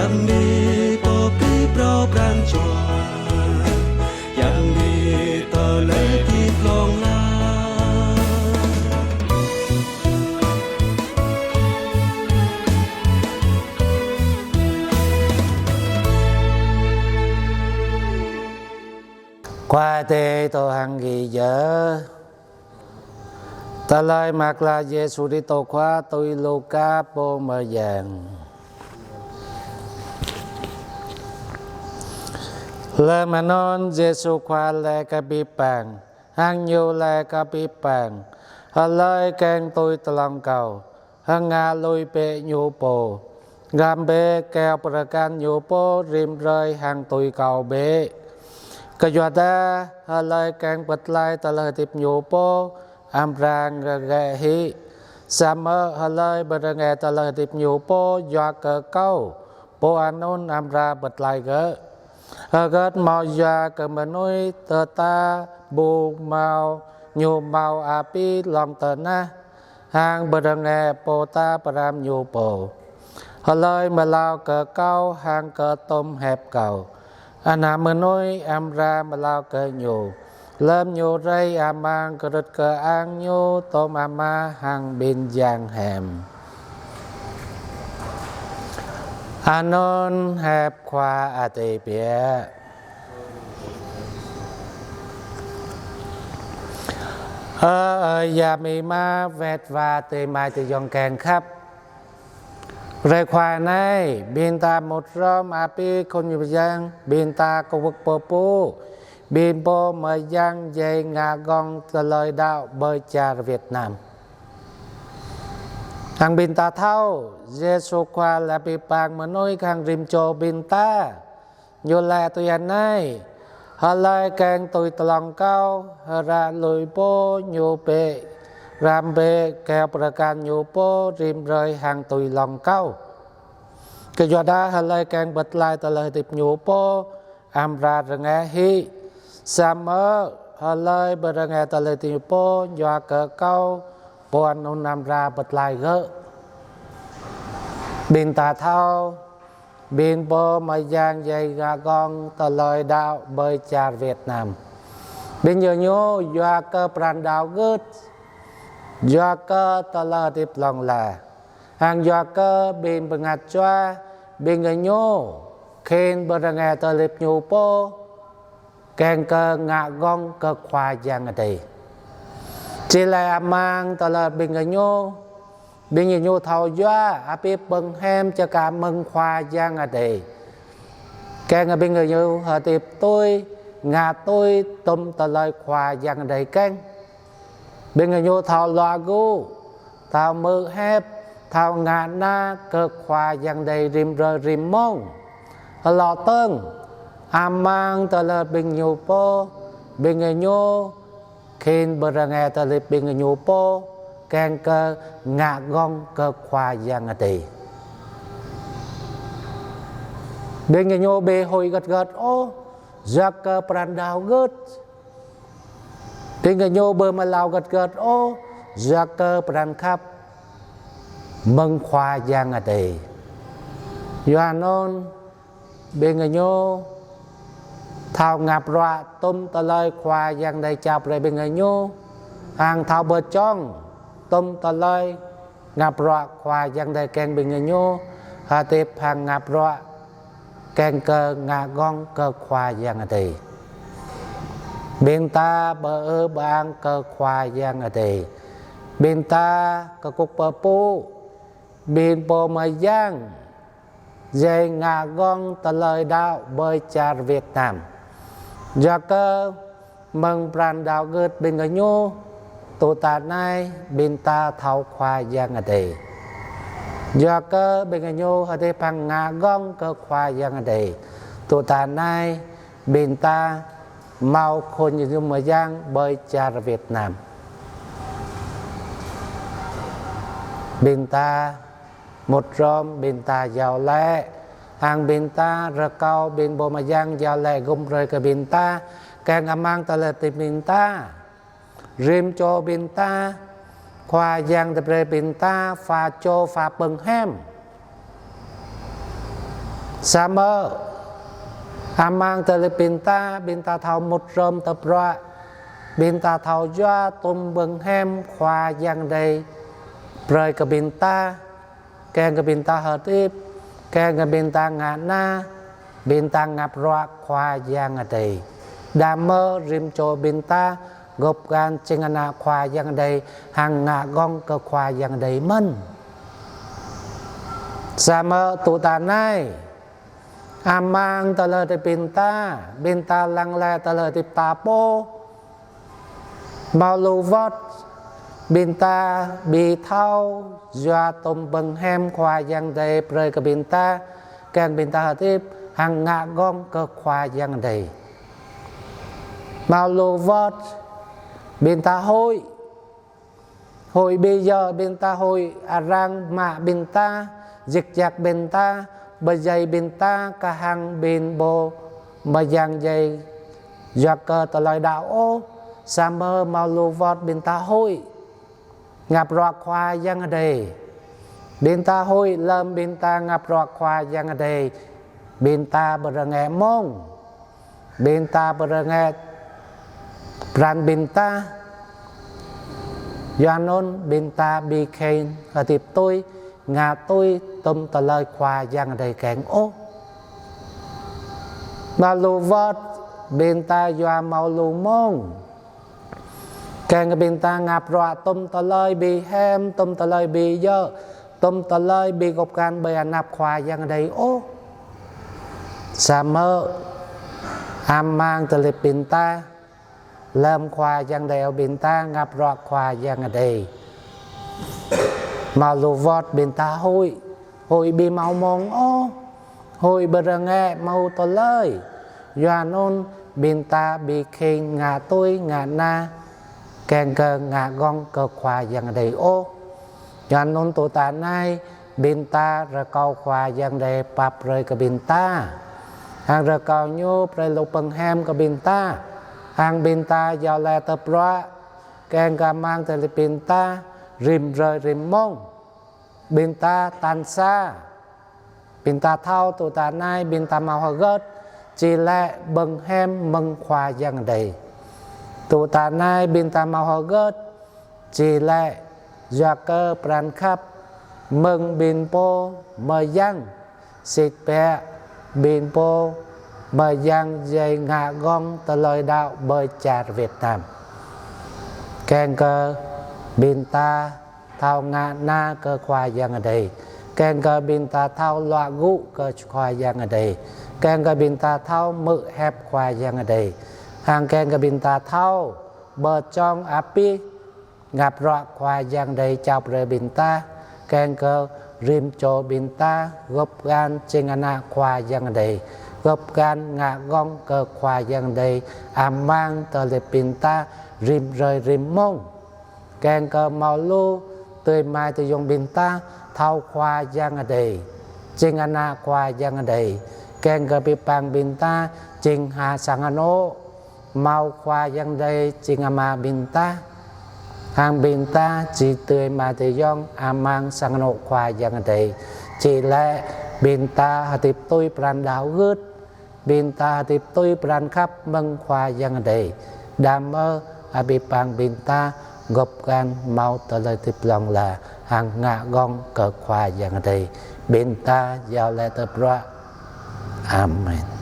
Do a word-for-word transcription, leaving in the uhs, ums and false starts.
Yang ni pô pơpŭ pran jua, yang ni tơlơi hơdip hlŏng lar. Khua Adai dŏ hăng gih yơh. Tơlơi mơak klă Yêsu Kristô Khua tui Luka pô mơyang. Lơm anŭn Yêsu Khua laĭ kơ abih bang, hăng Ñu laĭ kơ abih bang: Hlơi kiăng tui tlong Kâo, hơngah lui bĕ ñu pô, răm bĕ kơyâo bơrơkal ñu pô rĭm hrơi hăng tui Kâo bĕ. Kơyua dah hlơi kiăng pơtlaih tơlơi hơdip ñu pô, amra rơngiă hĭ. Samơ̆ hlơi pơrơngiă tơlơi hơdip ñu pô yua kơ Kâo, pô anŭn amra pơtlaih gơ̆. Hơget hmâo yua kơ mơnuih tơdah ƀu hmâo ñu hmâo abih lŏn tơnah, hăng pơrơngiă pô ta pơrăm ñu pô? Hlơi mơlâo kơ Kâo hăng kơ tôm hiăp Kâo, Ană mơnuih amra mơlâo kơ ñu, lơm ñu rai amăng kơdrưh kơang ñu tôm Ama hăng ƀing yang hiam. Anŭn hiăp Khua Adai biă. Ơ, ơ, yă amĭ ama, wơ̆t wa adơi amai ayŏng kiăng khăp. Hrơi Khua anai, ƀing ta mŭt hrŏm abih khul mơyang, ƀing ta kơkuh pơpŭ, ƀing pô mơyang djai ngă gơ̆ng tơlơi đaŏ ƀơi čar Việt Nam. Hăng ƀing ta thâo, Yêsu Khua laĭ abih bang mơnuih hăng rĭm čô ƀing ta. Ñu laĭ tui anai: Hlơi kiăng tui tlong Kâo, hơngah lui pô ñu bĕ, răm bĕ kơyâo bơrơkal ñu pô rĭm hrơi hăng tui tlong Kâo. Kơyua dah hlơi kiăng pơtlaih tơlơi hơdip ñu pô, amra rơngiă hĭ. Samơ̆ hlơi pơrơngiă tơlơi hơdip ñu pô yua kơ Kâo, pô anŭn amra pơtlaih gơ̆. Ƀing ta thâo, ƀing pô mơyang djai ngă gơ̆ng tơlơi đaŏ ƀơi čar Việt Nam, ƀing gơñu yua kơ pran đaŏ gưt, yua kơ tơlơi hơdip hlŏng lar, hăng yua kơ ƀing bơngăt jua, ƀing gơñu khĭn pơrơngiă tơlơi hơdip ñu pô kiăng kơ ngă gơ̆ng kơ Khua Yang Adai. Či laĭ amăng tơlơi ƀing gơñu, ƀing gơñu thâo yua abih bơngăt hiam čơkă mơ̆ng Khua Yang Adai, kiăng kơ ƀing gơñu hơdip tui, ngă tui tôm tơlơi Khua Yang Adai kiăng. Ƀing gơñu thâo luă gŭ, thâo hmư̆ hiăp, thâo ngă ană kơ Khua Yang Adai rĭm hrơi rĭm mông. Hloh tơ̆ng, amăng tơlơi ƀing gơñu pô, ƀing gơñu khĭn pơrơngiă tơlơi hơdip ƀing gơñu pô, kiăng kơ ngă gơ̆ng kơ Khua Yang Adai. Ƀing gơñu ƀu huĭ hơget hơget ôh, yua kơ pran đaŏ gưt. Ƀing gơñu ƀu mơlâo hơget hơget ôh, yua kơ pran khăp mơ̆ng Khua Yang Adai. Yua anŭn, ƀing gơñu thâo ngă bruă tôm tơlơi Khua Yang Adai jao brơi ƀing gơñu, hăng thâo pơčŏng tôm tơlơi ngă bruă Khua Yang Adai kiăng ƀing gơñu hơdip hăng ngă bruă kiăng kơ ngă gơ̆ng kơ Khua Yang Adai. Ƀing ta pơư pơang kơ Khua Yang Adai. Ƀing ta kơkuh pơpŭ, ƀing pô mơyang djai ngă gơ̆ng tơlơi đaŏ ƀơi čar Việt Nam. Yua kơ mơ̆ng pran đaŏ gưt ƀing gơñu, tŭ ta anai ƀing ta thâo Khua Yang Adai. Yua kơ ƀing gơñu hơdip hăng ngă gơ̆ng kơ Khua Yang Adai, tŭ ta anai ƀing ta hmâo khul mơyang ƀơi čar Việt Nam. Ƀing ta mŭt hrŏm, ƀing ta iâu laĭ, hăng ƀing ta rơkâo ƀing pô mơyang iâu laĭ gum brơi kơ ƀing ta, kiăng amăng tơlơi hơdip ƀing ta, rĭm čô ƀing ta, Khua Yang Adai brơi ƀing ta pha čô pha bơngăt hiam. Samơ̆ amăng tơlơi ƀing ta, ƀing ta thâo mŭt hrŏm tơdruă, ƀing ta thâo yua tôm bơnghem Khua Yang Adai brơi kơ ƀing ta, kiăng kơ ƀing ta hơdip, kiăng kơ ƀing ta ngă na, ƀing ta ngă bruă Khua Yang Adai. Đah mơ̆ rĭm čô ƀing ta gŏp gan jing ană Khua Yang Adai, hăng ngă gơ̆ng kơ Khua Yang Adai mơ̆n. Samơ̆ tŭ ta anai, amăng tơlơi hơdip ƀing ta, ƀing ta lăng lĕ tơlơi hơdip ta pô, hmâo lu wơ̆t ƀing ta ƀu thâo yua tôm bơnghem Khua Yang Adai brơi kơ ƀing ta, kiăng ƀing ta hơdip hăng ngă gơ̆ng kơ Khua Yang Adai. Hmâo lu wơ̆t ƀing ta huĭ, huĭ ƀu djơ̆ ƀing ta, huĭ arăng mă ƀing ta, djik djak ƀing ta, pơdjai ƀing ta, kah hăng ƀing ƀu mơyang djai yua kơ tơlơi đaŏ ôh. Samơ̆ hmâo lu wơ̆t ƀing ta huĭ ngă bruă Khua Yang Adai. Ƀing ta huĭ lơ̆m ƀing ta ngă bruă Khua Yang Adai, ƀing ta pơrơngiă mông, ƀing ta pơrơngiă pran ƀing ta. Yua anŭn ƀing ta ƀu khĭn hơdip tui, ngă tui tôm tơlơi Khua Yang Adai kiăng ôh. Hmâo lu wơ̆t ƀing ta yua hmâo lu mông, kiăng kơ ƀing ta ngă bruă tôm tơlơi ƀu hiam, tôm tơlơi ƀu djơ̆, tôm tơlơi ƀu gŏp gan ƀơi anăp Khua Yang Adai ôh. Samơ̆ amăng tơlơi ƀing ta, lơ̆m Khua Yang Adai iâu ƀing ta ngă bruă Khua Yang Adai, hmâo lu wơ̆t ƀing ta huĭ, huĭ ƀu hmâo mông ôh, huĭ pơrơngiă hmâo tơlơi. Yua anŭn ƀing ta ƀu khĭn ngă tui, ngă na, kiăng kơ ngă gơ̆ng kơ Khua Yang Adai ôh. Yua anŭn tŭ ta anai, ƀing ta rơkâo Khua Yang Adai pap brơi kơ ƀing ta, hăng rơkâo Ñu brơi lu bơnghem kơ ƀing ta, hăng ƀing ta iâu laĭ tơdruă, kiăng kơ amăng tơlơi ƀing ta rĭm hrơi rĭm mông, ƀing ta tal sa, ƀing ta thâo tŭ ta anai ƀing ta hmâo hơgĕt, či lĕ bơnghem mơ̆ng Khua Yang Adai. Tŭ ta anai ƀing ta hmâo hơgĕt, či lĕ yua kơ pran khăp mơ̆ng ƀing pô mơyang, sĭt biă ƀing pô mơyang djai ngă gơ̆ng tơlơi đaŏ ƀơi čar Việt Nam. Kiăng kơ ƀing ta thâo ngă na kơ Khua Yang Adai, kiăng kơ ƀing ta thâo luă gŭ kơ Khua Yang Adai, kiăng kơ ƀing ta thâo hmư̆ hiăp Khua Yang Adai, hăng kiăng kơ ƀing ta thâo pơčong abih ngă bruă Khua Yang Adai jao brơi ƀing ta, kiăng kơ rĭm čô ƀing ta gŏp gan jing ană Khua Yang Adai, gŏp gan ngă gơ̆ng kơ Khua Yang Adai amăng tơlơi ƀing ta rĭm hrơi rĭm mông. Kiăng kơ hmâo lu adơi amai ayŏng ƀing ta thâo Khua Yang Adai, jing ană Khua Yang Adai, kiăng kơ abih bang ƀing ta jing ha sang anŏ, hmâo Khua Yang Adai jing Ama ƀing ta, hăng ƀing ta či adơi amai ayŏng amăng sang anŏ Khua Yang Adai. Či lĕ ƀing ta hơdip tui pran đaŏ gưt, ƀing ta hơdip tui pran khăp mơ̆ng Khua Yang Adai. Đah mơ̆ abih bang ƀing ta gŏp gan hmâo tơlơi hơdip hlŏng lar hăng ngă gơ̆ng kơ Khua Yang Adai. Ƀing ta iâu laĭ tơdruă. Amen.